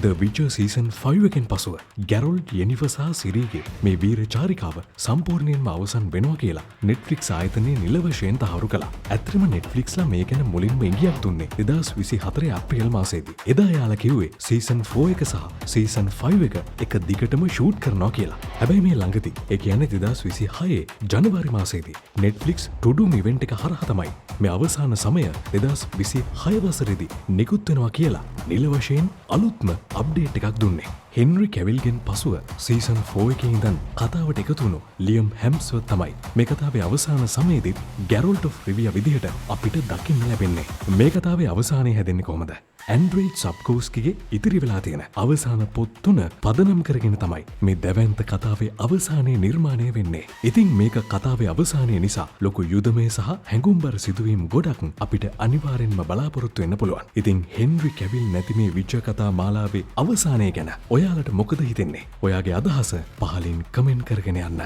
The Witcher Season 5 එකෙන් පසුව ගැරොල්ට්, යෙනිෆර් සහ සිරීගේ මේ වීර චාරිකාව සම්පූර්ණයෙන්ම අවසන් වෙනවා කියලා Netflix ආයතනය නිල වශයෙන් තහවුරු කළා. ඇත්තටම Netflixලා මේ ගැන මුලින්ම ඉඟියක් දුන්නේ 2024 අප්‍රේල් මාසයේදී. එදා එයාලා කිව්වේ සීසන් 4 එක සහ සීසන් 5 එක එක දිගටම ෂූට් කරනවා කියලා. හැබැයි මේ ළඟදී, ඒ කියන්නේ 2026 ජනවාරි මාසයේදී Netflix ටුඩුම් ඉවෙන්ට් එක හරහා තමයි මේ අවසාන සමය 2026 වසරේදී නිකුත් වෙනවා කියලා නිල වශයෙන් අලුත්ම අප්ඩේට් එකක් දුන්නේ. හෙන්රි කැවිල්ගෙන් පසුව සීසන් 4 එකේ ඉඳන් කතාවට එකතු වුණු ලියම් හැම්ස්වර්ත් තමයි මේ කතාවේ අවසාන සමයේදීත් ගැරොල්ට් ඔෆ් රිවියා විදිහට අපිට දකින්න ලැබෙන්නේ. මේ කතාවේ අවසානය හැදෙන්නේ කොහොමද? ඇන්ඩ්‍රේජ් සප්කෝස්කිගේ ඉතිරි වෙලා තියෙන අවසාන පොත් තුන පදනම් කරගෙන තමයි මේ දැවැන්ත කතාවේ අවසානය නිර්මාණය වෙන්නේ. ඉතින් මේක කතාවේ අවසානය නිසා ලොකු යුදමය සහ හැඟුම්බර සිදුවීම් ගොඩක් අපිට අනිවාර්යෙන්ම බලාපොරොත්තු වෙන්න පුළුවන්. ඉතින් හෙන්රි කැවිල් නැති මේ විචර් කතා මාලාවේ අවසානය ගැන ඔයාලට මොකද හිතෙන්නේ? ඔයාගේ අදහස පහලින් කමෙන්ට් කරගෙන යන්න.